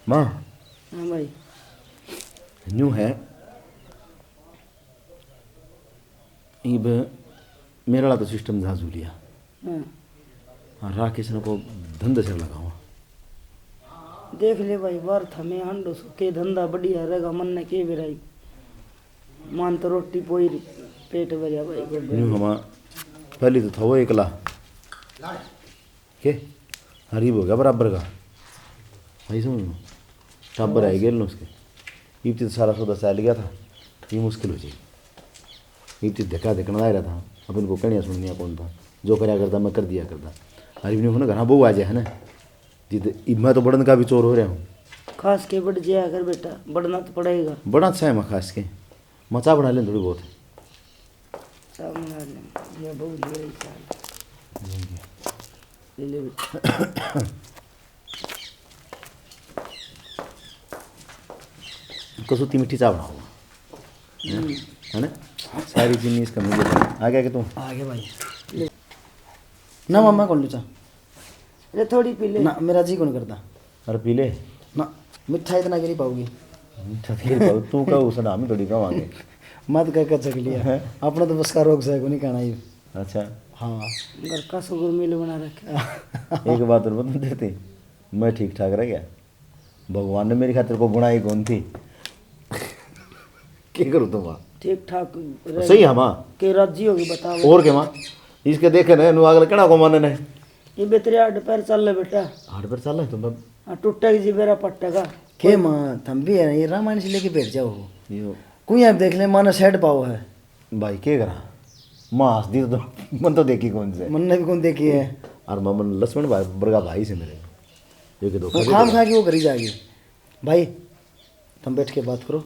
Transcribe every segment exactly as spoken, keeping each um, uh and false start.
माँ, हाँ भाई। न्यू है, इब मेरा वाला तो सिस्टम झाजू लिया। हाँ। हाँ, राकेश ने को धंधे से लगावा। देख ले भाई, बार थमे हांडो सो के धंधा बढ़िया रहेगा, मन ने के बेराई। मान तो रोटी पोई रही, पेट भरिया भाई को। न्यू हमा पहली तो था वो एकला। के? हरीब हो गया बराबर का। भाई समझ लो। टाबर है गेल ना उसके। इब तो सारा सौदा चल गया था। ये मुश्किल हो जाएगी। इब तो धक्का देखने आ रहा था। अपन को कहनिया सुननिया कौन था? जो करया करता, मैं कर दिया करता। अरे इब न्यू हो ना, घर बहू आ जाए, है ना? जित-, इब मैं तो बढ़न का भी चोर हो रहा हूँ। खास के बढ़ जाया कर बेटा, बढ़ना तो पड़ेगा। बड़ा अच्छा है मैं खास के। मैं चाय बना लें थोड़ी बहुत। चाय बना लें, ये बहू ले आई चाय। ले ले बेटा। कसूती मीठी चाय बनाओ। हम्म। है ना? सारी चीनी इसका मिल जाए। आ गया कि तू? आ गया भाई। ले। ना मामा, कौन लूचा? अरे थोड़ी पी ले। ना, मेरा जी कौन करता। अरे पी ले। ना, मीठा इतना गिरी पाओगी। मीठा गिरी पाओ, तू कहो उसने, हम थोड़ी कहांगे। मत कह के चख लिया। हैं? अपना तो बस का रोग से को नहीं कहना ही। अच्छा। हाँ। घर का सुगर मिल बना रखे। एक बात और बता देते, मैं ठीक ठाक रह गया। भगवान ने मेरी खातिर को बनाई कौन थी। के करूँ तो माँ? ठीक ठाक रह सही है माँ। के राजी होगी बताओ। और के माँ? इसके देखे ना, नु अगले केड़ा को माने ने। ये बेतरे आठ पैर चल ले बेटा। आठ पैर चल ले तो मैं हाँ, टूटेगी जी मेरा पट्टेगा। के माँ, थम भी है ना, ये रामायण से लेके बैठ जाओ। यो। कोई आप देख ले, माँ ने सेट पाओ है। भाई, के करा? माँ हंस दी तो, मन तो देखी कौन से। मन ने भी कौन देखी है। और माँ, मन लक्ष्मण भाई, बड़का भाई से मेरे। ये के धोखा वो दे खाम दिया। खा के वो करी जाएगी। भाई, तुम बैठ के बात करो।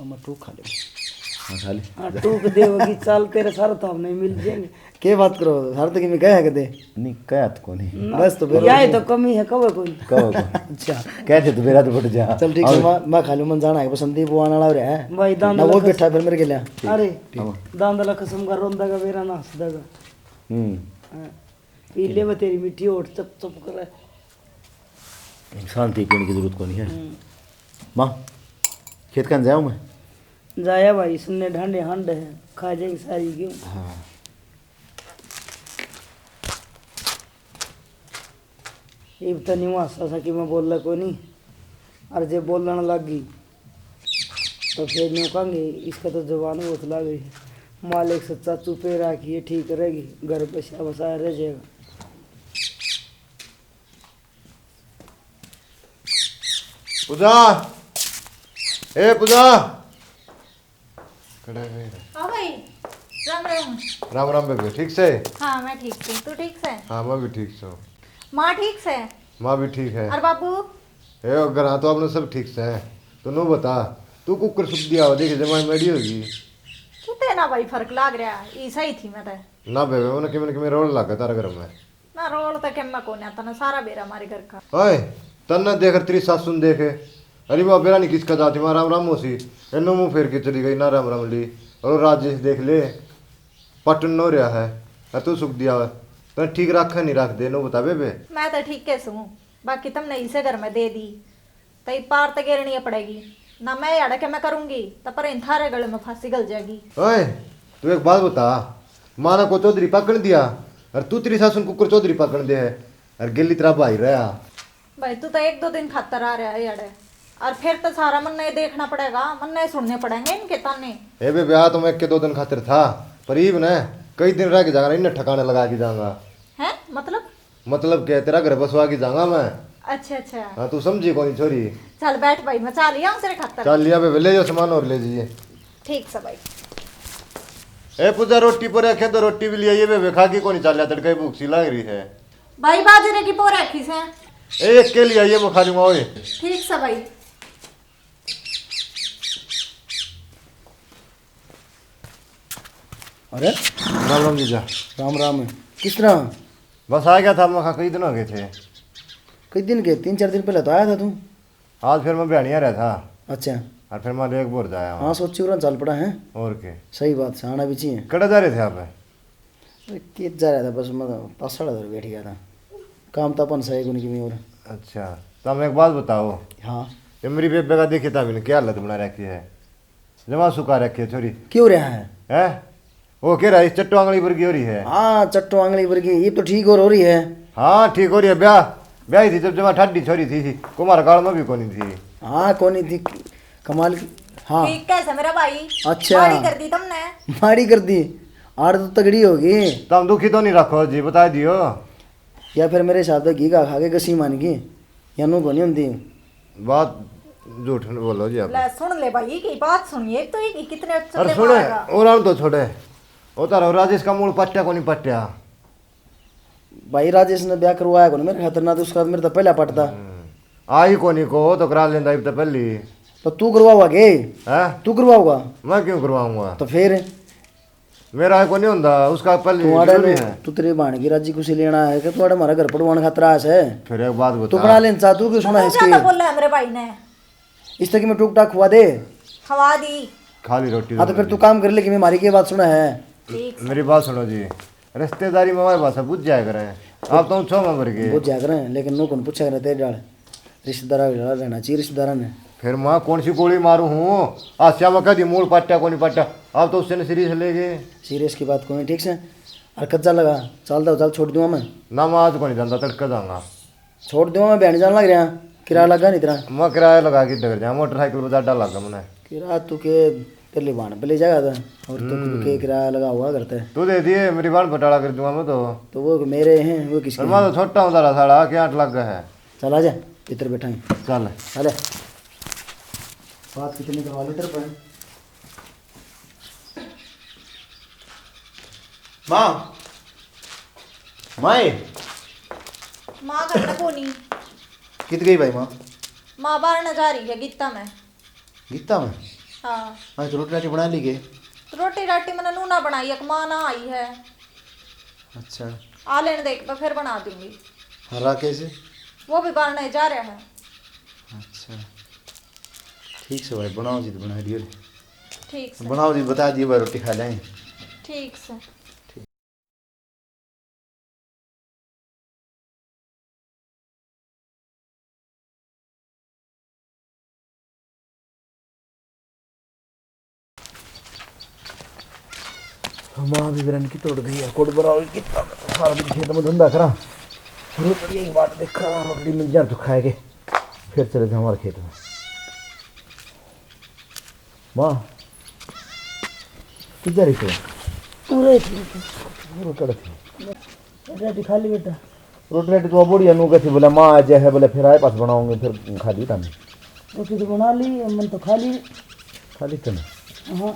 और मैं टूक खा ले। हाँ, खा ले। हाँ, टूक दे होगी, चल, तेरे सारे तो हम नहीं मिल जाएंगे। के बात करो, सारे तो कि मैं गया है कदे? नहीं, कहा तो कोनी। ना। बस तो फिर या ही तो कमी है, कहो कोनी। कहो कोनी। अच्छा। कहते तो मेरा तो फट जा। चल ठीक है, और मैं, मैं खा लूँ, मन जाना है, बस संदीप वो आने वाला हो रहा है। भाई, दांद ना, वो लख बैठा फिर मेरे के लिया। अरे, ठीक। हाँ। दांद लख कसम का रोंदा का मेरा ना हंसदा का। हम्म। हाँ। पी ले, वो तेरी मीठी होठ चप चप करे। शांति पीने की जरूरत कोनी है। हम्म। माँ, खेत कान जाऊँ मैं? जाया भाई, सुनने ढांडे हांडे हैं, खा जाएगी सारी गेहूँ। हाँ। इब तो न्यू हंसा सा कि मैं बोलना कोनी, और जे बोलण लग गई तो फिर न्यू कहेंगे, इसका तो जबान बहुत लाग रही है। मालिक सच्चा चुपे राखिए, ठीक रहेगी, घर बसा बसाया रह जाएगा। पूजा, ए पूजा। कड़े गए रे। हाँ भाई, राम राम। राम राम बेबे, ठीक से? हाँ, मैं ठीक से, तू ठीक से? हाँ, मैं भी ठीक से हूँ। माँ ठीक से? माँ भी ठीक है। और बाबू? ए, घर हाँ तो आपने सब ठीक से हैं। तू नू बता, तू कुकर सुख दिया हो, देखे जमाई मेडी होगी। तू ते ना भाई फर्क लाग रहा, ई सही थी मैं ते। ना बेबे, मैंने किमें किमें रोल लग गया तारे घर में। ना रोल तो के मैं कोन्या, तने सारा बेरा मारे घर का। ओए, तन्ने देख, तेरी सासू ने देख। अरे वाह, बेरा नहीं किसका जाती, वहाँ राम राम होसी। एनो मुंह फेर के चली गई, ना राम राम ली। और वो राजेश देख ले, पटन नो रहा है। और तू सुख दिया है, तने ठीक रखा नहीं रख दे, नो बता बेबे। मैं तो ठीक के सूं, बाकी तुमने इसे घर में दे दी। तई पार त गेरनी पड़ेगी ना, मैं याड़े के मैं करूंगी, त पर इन थारे गले में फांसी गल जाएगी। ओए, तू एक बात बता, माँ ने को चौधरी पकड़ दिया, और तू तेरी सासू ने कुकर चौधरी पकड़ दे है, और गेली तेरा भाई रहा। भाई, तू तो एक दो दिन खातर आ रहा है याड़े, और फिर तो सारा मन्ने ही देखना पड़ेगा, मन्ने ही सुनने पड़ेंगे इनके ताने। ए बेबे, आ तो मैं एक के दो दिन खातर था, पर इब ने कई दिन रह के जाऊंगा, इन्हें ठिकाने लगा के जाऊंगा। हैं? मतलब? मतलब के, तेरा घर बसवा के जाऊंगा मैं। अच्छा, अच्छा। हाँ, तू समझी कोनी छोरी। चल बैठ भाई, मैं चाह लिया हूँ तेरे खातर। चाह लिया बे, ले जाओ सामान और ले जाइए। ठीक से भाई। ए पूजा, रोटी पर रखे तो रोटी भी ले आइए बे, खा के कोनी चाह लिया, तड़के भूख सी लग रही है। भाई बाजरे की पो रखी से। ए, एक के लिए आइए, मैं खा लूंगा। ओए। ठीक से भाई। अरे राम राम जीजा। राम राम। किस तरह? बस आ गया था, मैं कहा कई दिन हो गए थे। कई दिन के? तीन चार दिन पहले तो आया था तू। आज फिर मैं बयानिया रहा था। अच्छा। और फिर मैं लेक बोर जाया वहाँ। हाँ, सोची उरन चल पड़ा है। और के? सही बात से, आना भी चाहिए। कड़ा जा रहे थे आप? अरे, खेत जा रहा था, बस मैं तो पासड़ा धर बैठ गया था। काम तो अपन सही कोनी किमी और। अच्छा, तम एक बात बताओ। हाँ। ये मेरी बेबे का देखिए, तम इन्हें क्या हालत बना रखी है, जमा सुखा रखी है छोरी। क्यों रहा है? हैं? वो कह रहा है, इस चट्टो आंगली वर्गी हो रही है। हाँ, चट्टो आंगली वर्गी, ये तो ठीक और हो रही है। हाँ, ठीक हो रही है। ब्याह, ब्याह ही थी जब जमा ठाडी छोरी थी, कुमार काल में भी कोनी थी। हाँ, कोनी थी, कमाल की। हाँ। ठीक कैसे मेरा भाई? अच्छा। माड़ी कर दी तुमने। माड़ी कर दी? आड़ तो तगड़ी होगी। तुम दुखी तो नहीं रखो जी, बता दियो। या फिर मेरे हिसाब से घी का खा के गसी मान गई, या नू कोनी होंदी। बात झूठ न बोलो जी आप। ले, सुन ले भाई, की बात सुनिए तो, ये कितने अरे सुने, मारेगा। और हम तो छोड़े। ओ तारो राजेश का मूल पट्या कोनी पट्या। भाई, राजेश ने ब्याह करवाया कोनी मेरे खातर, ना तो उसका मेरे तो पहला पटता। हम्म। आई कोनी को तो करा लेंदा इब तो पहली। तो तू करवाओगा के? हैं? तू करवाओगा? मैं क्यों करवाऊंगा? तो फिर? मेरा कोनी होंदा, उसका पहली तू आड़े जरूरी लो, है। तू तेरे भाण की राजी खुशी लेना है कि तू आड़े हमारा घर पड़वाने खातर आया से? फिर एक बात तू बता। बना लेना चाह, तू क्यों सुना है तू इसकी? ज्यादा बोला है मेरे भाई ने। इस तक मैं टूक टाक खुआ दे। खवा दी। खा ली रोटी हाँ, तो तो फिर तू काम कर ले कि मैं मारी की बात सुना है। ठीक से। मेरी बात सुनो जी, रिश्तेदारी में हमारे भाषा बुझ जाया करें। आप तो छो में भर गए। बुझ जाया करें, लेकिन नू कौन पूछा करे तेरे डाल। रिश्तेदारा के डाल रहना चाहिए रिश्तेदारा ने। फिर मैं कौन सी गोली मारू हूँ? आसिया में कदी मूल पाट्या कोनी पाट्या, आप तो उससे ने सीरियस ले गए। सीरियस की बात कोनी, ठीक से। और कच्चा लगा, चल दो, चल छोड़ दूंगा मैं। ना, मैं आज कोनी जांदा, तड़के जाऊंगा। छोड़ दूंगा मैं, बहन जान लग रहा। किराया लगा नहीं तेरा? मैं किराया लगा के डर जा, मोटरसाइकिल पर जाडा लगा मैंने। किराया तू के, तेरे भाण पे ले जाएगा था, और तू हम्म। के किराया लगा हुआ करते। तू दे दिए, मेरी भाण बटाला कर दूंगा मैं तो। तो वो मेरे हैं, वो किसके और मैं हैं? तो छोटा हूँ तारा साला, के आठ लाख का है। चल आ जा, इधर बैठा है। चल। चल। बात कितनी करवा लो तेरे पे। माँ, माए। माँ घर में कोनी। कित गई भाई माँ? माँ बाहर न जा रही है गीता में। गीता में? हाँ। आज तो रोटी राटी बना ली के? तो रोटी राटी मैंने नूना बनाई, एक माँ ना आई है। अच्छा। आ लेने दे, मैं फिर बना दूंगी। हाँ, राकेश? वो भी बाहर नहीं जा रहा है। अच्छा। ठीक से भाई, बनाओ जी तो बना लियो। ठीक से। बनाओ जी, बता दिए भाई, रोटी खा लेंगे। ठीक से। माँ भी बेरन की तोड़ गई है, कोड बराबर कितना सारा दिन खेत में धंधा करा, रोटी यही बात देखा, रोटी मिल जाए तो खाएंगे, फिर चले जाओ हमारे खेत में। माँ, किधर है तू? पूरे ठीक है। पूरे कड़क है। रोटी राटी खा ली बेटा? रोटी राटी तो बढ़िया नू कहती, बोले माँ आ जाए है, बोले फिर आए पास बनाऊंगे, फिर खा ली तने। रोटी तो बना ली, मन तो खा ली। खा ली तने? हाँ।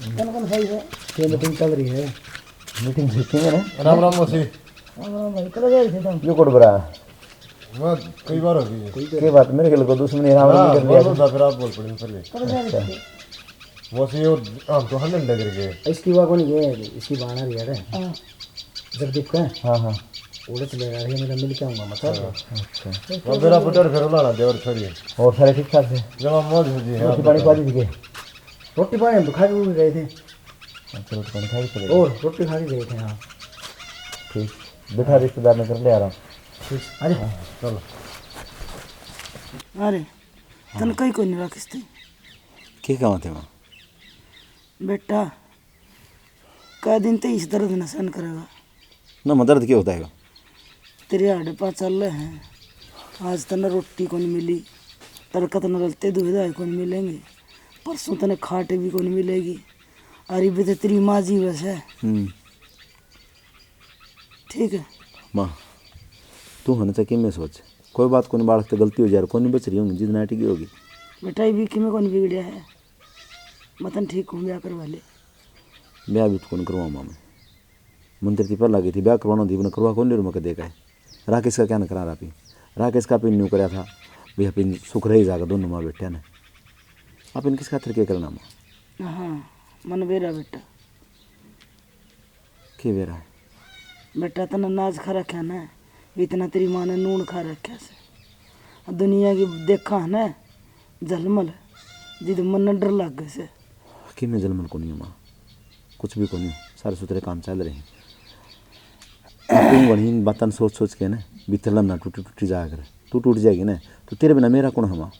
कौन कौन खाई है? ये मीटिंग चल रही है। मीटिंग जीती है ना? राम राम मौसी। राम राम भाई, कब गए थे तुम? यो कोड बरा? मैं कई बार हो गई है। के बात, मेरे खेल को दुश्मनी राम ना, नहीं करनी बोलो है। दा, फिर आप बोल पड़े पहले। कब गए थे? अच्छा। मौसी, वो, हम तो हलन डगर गए। इसकी वा को नहीं गए, इसकी बाणा रही है। हाँ। जगदीप का? हाँ, हाँ। ओड़े चले गए, मेरा मिल के आऊंगा, मतलब। हाँ। अच्छा। तो मेरा पुत्र फिर लाना देवर छोरी। और सारे ठीक ठाक थे? जमा मौज हो जी, रोटी आप पानी बताओ। पा दी थी के? रोटी पानी हम तो खा के भी गए थे। अच्छा, रोटी पानी खा के चले गए? और रोटी खा के गए थे, हाँ। ठीक। बैठा, रिश्तेदार ने कर लिया आराम। ठीक, आ जा। हाँ, चलो। अरे, तन कहीं कोई नहीं रखिस थे। के कहा थे वहाँ? बेटा, कै दिन ते इस दर्द न सहन करेगा? ना, मैं दर्द क्यों होता है? तेरे हाड़ पा चल है। आज तन्ने रोटी कोनी मिली, तड़का तन्ने रलते दुविधा कोनी मिलेंगे, परसों तन्ने खाट भी कोनी मिलेगी। अरे भी तो तेरी माँ जीवस है। हम्म। ठीक है। माँ, तू हन चाहे किमें सोच, कोई बात कोनी, बालक तो गलती हो जा, कोनी बच रही होंगी, जिद नाटकी होगी। बेटा, ये भी किमें कोनी बिगड़िया है, मैं तन ठीक हूँ, ब्याह करवा ले। ब्याह भी तो कोनी करवाऊँ माँ मैं। मंदिर थी पहला गई थी, ब्याह करवाना थी, मैंने करवा कौन ले रू, मैं कदे का है। राकेश का क्या न करा रहा पी? राकेश का पी न्यू करया था, भी अपन सुख रही जाकर दोनों माँ बेटिया ने। अपन किस खातर के करना माँ? हाँ, मन बेरा बेटा। के बेरा है? बेटा, तने नाज खा रखा ना, इतना तेरी माँ ने नून खा रखा से। दुनिया की देखा है ना, झलमल, जिद मन डर लागे से। किमें झलमल कोनी हो माँ, कुछ भी कोनी, सारे सुथरे काम चल रहे हैं। तू घणी बातन सोच सोच के ना भीतर लन्ना टूटी टूटी जाया करे। तू टूट जाएगी ना, तो तेरे बिना मेरा कौन है माँ?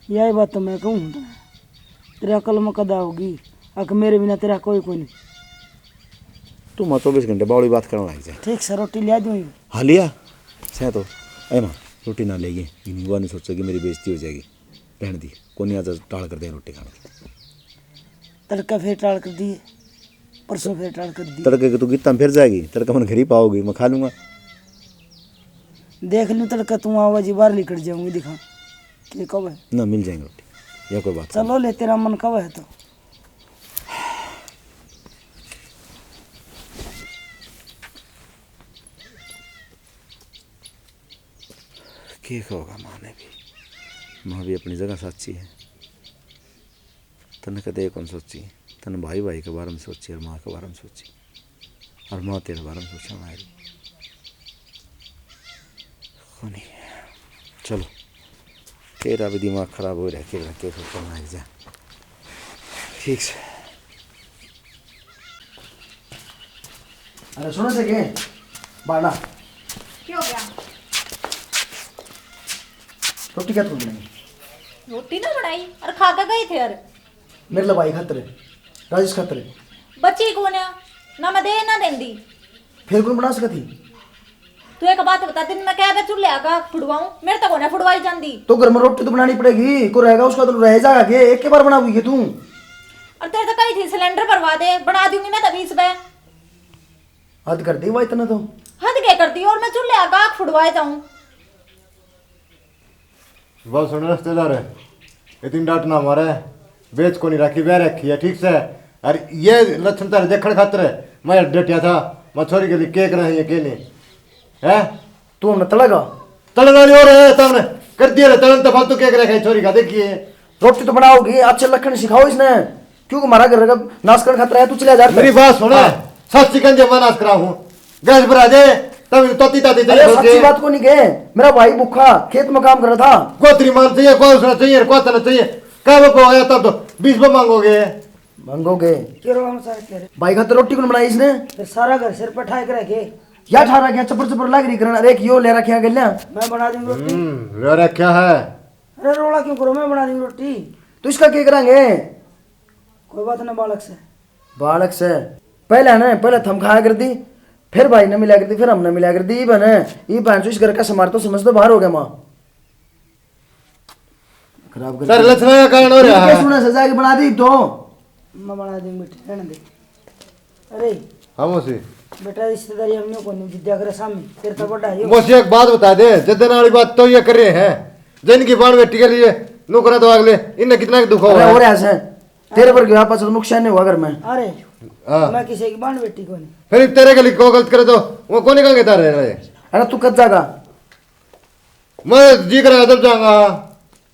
यही बात तो मैं कहूँ हूँ तने। तेरे अकल में कदा होगी, अक मेरे बिना तेरा कोई कोनी। तू माँ चौबीस घंटे बावली बात करने लग जाए। ठीक से रोटी लिया दूँ। हाँ लिया। सै तो। ए माँ, रोटी ना लेगी, इन्हीं वो नहीं सोचेगी मेरी बेइज्जती हो जाएगी। रहने दी, कोनी आज टाल कर दे रोटी खाने की। तड़का फिर टाल कर दिए, परसों फिर टाल कर दिए। तड़के के तू कितना फिर जाएगी, तड़का मन घर ही पाओगी, मैं खा लूँगा। देख लूँ तड़का तू आवा जी बाहर निकल जाऊँगी, दिखा के कब है। ना मिल जाएंगे रोटी, या कोई बात चलो ले, तेरा मन कब है तो। के होगा माँ ने भी, माँ भी अपनी जगह साची है। तन्ने कदे ये कौन सोची, तन्ने भाई भाई के बारे में सोची और माँ के बारे में सोची, और माँ तेरे बारे में सोचा मारी। कोनी। चलो, तेरा भी दिमाग खराब हो रहा है, के रखे सोचना है जा। ठीक से। अरे सुनो से के, बाड़ा। क्या हो गया? रोटी क्या तू बनाई? रोटी ना बनाई, और खा के गए थे यार। मेरे लिए भाई खातर है, राजेश खातर है। बची कौन है? ना मैं दे ना देंदी। फिर कौन बना सकती? तू एक बात बता, दिन में क्या बे चूल्हे आगा फुड़वाऊं? मेरे तो कोने फुड़वाई जांदी। तो घर में रोटी तो बनानी पड़ेगी, को रहेगा उसका तो रह जाएगा के? एक के बार बनाओगी तू? और तेरे तो कही थी सिलेंडर भरवा दे, बना दूंगी मैं तो बीस बे। हद कर दी भाई तने तो। हद के कर दी, और मैं चूल्हे आगा फुड़वाए जाऊं? बात सुन रिश्तेदार, इतनी डांट ना मारे, बेच को नहीं रखी, बह रखी है, ठीक से। और ये लक्षण तारे देखण खातर मैं डटिया था, मैं छोरी के लिए के करा है, ये के नहीं है। तू हमने तड़ेगा? तड़ना नहीं हो रहा है, तमने कर दिया रे, तड़न तो फालतू के करे छोरी का, देखिए। रोटी तो बनाओगी, अच्छे लक्षण सिखाओ इसने। क्यों हमारा घर का नाश करने खातर है, तू चले जा। मेरी बात सुन, हाँ। सच चिकन जे मैं नाश करा हूँ, गैस भरा दे, तब तोती ताती अरे चाहिए सच्ची होती। बात को नहीं कहे, मेरा भाई भूखा खेत में काम कर रहा था। कोतरी मान चाहिए, कोई उसना चाहिए, कोई तना चाहिए, क्या वो को आया तब तो बीस पे मांगोगे। मांगोगे? के रोला मचा रखे रे? भाई खातर रोटी कौन बनाई इसने? फिर सारा घर सिर पर ठाए के रखे। या ठा रखे, चपर चपर लाग रही करना। अरे एक यो ले रखे हैं गल्या। मैं बना दूंगी रोटी। हम्म, ले रखे है। अरे रोला क्यों करो, मैं बना दूंगी रोटी। तो इसका क्या करांगे? कोई बात ना, बालक से। बालक से। पहले ना, पहले थम खाया कर दी, फिर भाई ने मिला कर दी, फिर हमने मिला कर दी। ई बहन, ई बहन जो इस घर का समार तो समझ तो बाहर हो गया माँ। खराब कर सर, दिया। लक्षणा का कारण हो रहा ठीक है, है। सुना सजा के बना दी तो। मैं बना दूंगी बेटे, रहने दे। अरे। हाँ मौसी। बेटा, रिश्तेदारी हम न्यू कोनी जिद्या करे सामी, तेरे तो बड़ा है यो। मौसी, एक बात बता दे, जिद्दन वाली बात तो ये कर रहे हैं, जिनकी बाण बेटी के लिए नौकरा तो अगले, इन्हें कितना दुख अरे, होगा? हो रहा है सर, तेरे पर गया पाछा तो नुकसान नहीं हुआ घर में। अरे, हाँ। मैं किसी की बाण बेटी कोनी। फिर तेरे के लिए को गलत करे तो वो कोनी कहेंगे तारे रहे? अरे, तू कब जागा? मैं जी करा तब जाऊंगा।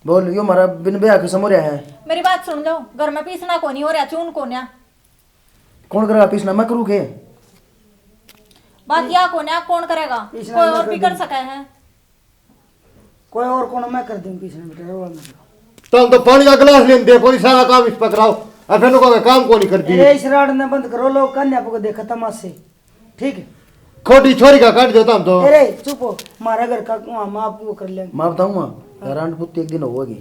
बोल, यो हमारा बिन ब्याह के समो रहा है। मेरी बात सुन लो, घर में पीसना कोनी हो रहा, चून कोन्या। कौन करेगा पीसना? मैं करूँ के? बात या कोन्या, कौन करेगा? पीसना कोई मैं और कर भी कर दूँ। सके है। कोई और कौन, मैं कर दूँ पीसना बेटा, रो मत। तुम तो पानी का गिलास लेने दे, कोई सारा काम इस पर कराओ, और फिर कहोगे काम को नहीं कर दी। अरे इस राड ने बंद करो, लोग कन्या को देखे तमाशे। ठीक है। खोटी छोरी का काट देता हम तो। अरे चुप हो, हमारा घर का वहाँ माँ वो कर लेंगे। मैं बताऊँ माँ, हाँ। रांड पुत्ती एक दिन होगी,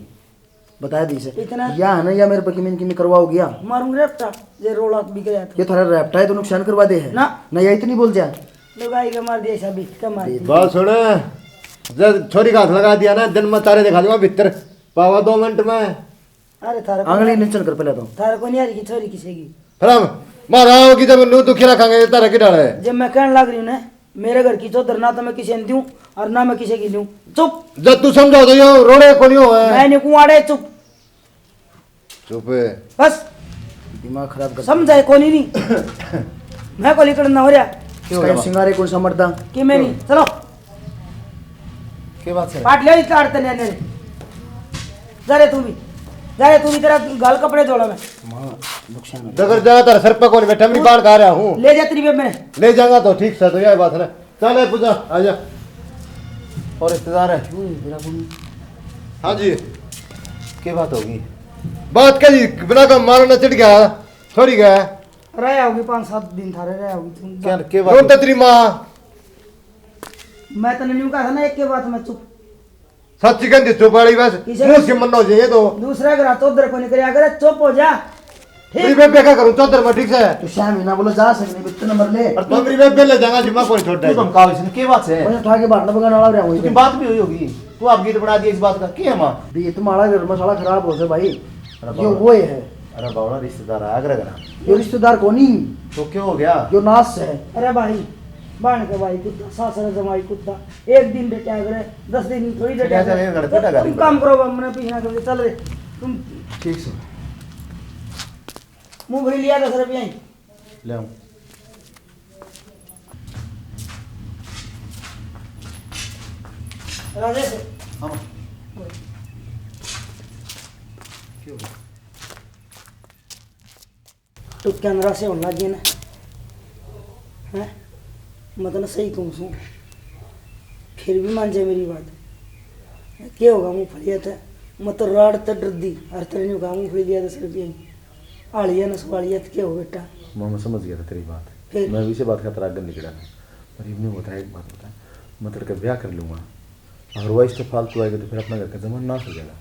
बता दी से। इतना या है ना, या मेरे पे किमिन किमी करवाओगी या? मारूंगा रेपटा, जे रोला बिक गया तो। ये थारा रेपटा है तो नुकसान करवा दे है। ना। ना, या इतनी बोल जा। लुगाई के मार दिया, ऐसा बिक के मार दिया। बात सुन, जब छोरी का हाथ लगा दिया ना, दिन में तारे दिखा दूंगा भीतर, पावा दो मिनट में। अरे थारा आंगली कोनी, नीचन कर पहले तो। थारा कोनी आ रही की छोरी किसे की? फिर हम मारा आओगी जब नू दुखी रखांगे, तारा की डाल है? जब मैं कहने लग रही हूँ ना, मेरे घर की चौधर ना तो मैं किसे ने दूं और ना मैं किसे की लूं। चुप। जब तू समझा तो यो रोड़े कोनी हो है। मैं नहीं कुआड़े, चुप। चुप है। बस। दिमाग खराब कर समझाए कोनी नहीं। मैं को लिकड़ना हो रहा। क्यों इसका हुआ? सिंगारे कौन सा मर्दा? कि मैं नहीं। चलो। के बात है? पाट ले इतना आड़ते ने, ने। जा रे तू भी, जा रे तू भी, तेरा गाल कपड़े धोला मैं। माँ, नुकसान हो गया। डगर जा, तेरा सर पे कौन बैठा, मेरी बाल खा रहा हूँ। ले जा तेरी बेबे ने। ले जाऊंगा तो ठीक से, तो यह बात है ना। चल ए पूजा, आ जा। और रिश्तेदार है। हाँ जी। के बात होगी? बात क्या जी, बिना का मारना चढ़ गया, छोड़ी गया। रह आओगी पाँच सात दिन थारे, रह आओगी तू। क्या, के बात? कौन तेरी माँ? मैं तने न्यू कहा था ना, एक के बात में चुप। सच्ची कहंदी चुप वाली बस। किसे मुंह से मन हो जाए तो। दूसरा घर तो उधर को नहीं करया करे, चुप हो जा। ठीक। मेरी बेबे का करूं चौधर में, ठीक से? तू छह महीना बोलो, जा सकने, इतने मर ले। और तू मेरी बेबे ले जाना, जिम्मा कोई छोड़ तू दे। धमकाओ इसने, के बात है? बस उठा के बाहर ना भगाने वाला रहा तू वही। की बात भी हुई होगी, तू आप गीत बना दिया इस बात का, के है माँ? ये तुम्हारा घर में साला खराब हो से भाई। अरे यो बाबा। वो ही है। अरे बाबा, रिश्तेदार आया करे करा। यो रिश्तेदार कोनी। तो क्यों हो गया? यो नाश है। अरे भाई, बाण के भाई कुत्ता, सासरे जमाई कुत्ता, एक दिन डटया करे, दस दिन थोड़ी डटया चल, चल, करे। ये घर पे तुम डगा काम करो, अब मैंने पीछे ना करके चल रे। तुम ठीक से। मुंह भरी लिया दस रुपया ही। ले आऊं। राजेश। हाँ। क्यों? टुक्या नरा से होने लग गए ना। हैं? मैं तो ना सही कहूँ सूं, फिर भी मान जाए मेरी बात। के होगा मूंगफली है तो? मैं तो राड तै डरदी, हर तरह नहीं होगा मूंगफली लिया दस रुपये। आलिया ना सवालिया तो के हो बेटा? माँ, मैं समझ गया था तेरी बात। फिर? मैं भी इसे बात खातर आगे निकला था। पर इबने बता, एक बात बता, मैं तेरे का ब्याह कर लूँगा, अगर वह इस तो फालतू आएगा तो फिर अपना घर का जमाना नाश हो जाएगा।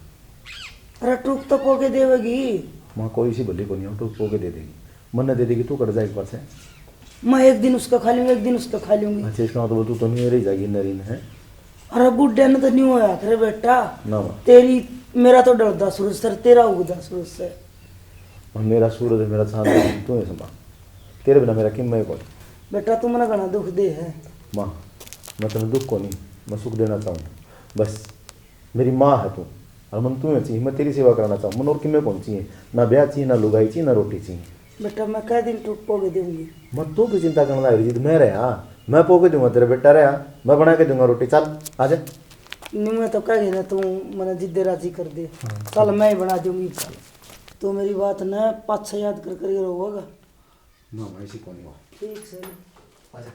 अरे टूक तो पोके देवेगी। माँ, कोई सी भली कोनी हो, टूक पोके दे देगी। मन्ने दे देगी, तू कट जाएगी पाछे। मैं एक दिन उसका खा लूंगी, एक दिन उसका खा लूंगी। अच्छा, इसका मतलब तू तो नहीं रही जाएगी नरीन है। अरे बुढ़े ने तो नहीं होया करे बेटा। ना माँ। तेरी, मेरा तो डरदा सूरज सर, तेरा उगदा सूरज सर। और मेरा सूरज, मेरा चांद तू है समा। तेरे बिना मेरा किम में कोई। बेटा तू मना घना दुख दे है। माँ, मैं तेरे दुख को नहीं, मैं सुख देना चाहूँ। बस मेरी माँ है तू, और मन तू ही चाहिए। मैं तेरी सेवा कराना चाहूँ, मन और किम्मे कौन चाहिए? ना ब्याह चाहिए, ना लुगाई चाहिए, ना रोटी चाहिए। बेटा मैं कह दिन टूक पोके दूंगी। मैं तो की चिंता करना लग रही, जिद मैं रहा, मैं पोके दूंगा तेरे बेटा रहा, मैं बना के दूंगा रोटी। चल आ जा। नहीं मैं तो कह गई ना, तू मैंने जिद्दे राजी कर दे। हाँ। चल मैं ही बना दूंगी। चल। तू मेरी बात न पाछे याद कर कर रोवेगा। ना मैं इसी को नहीं हुआ। ठीक से। आ जा।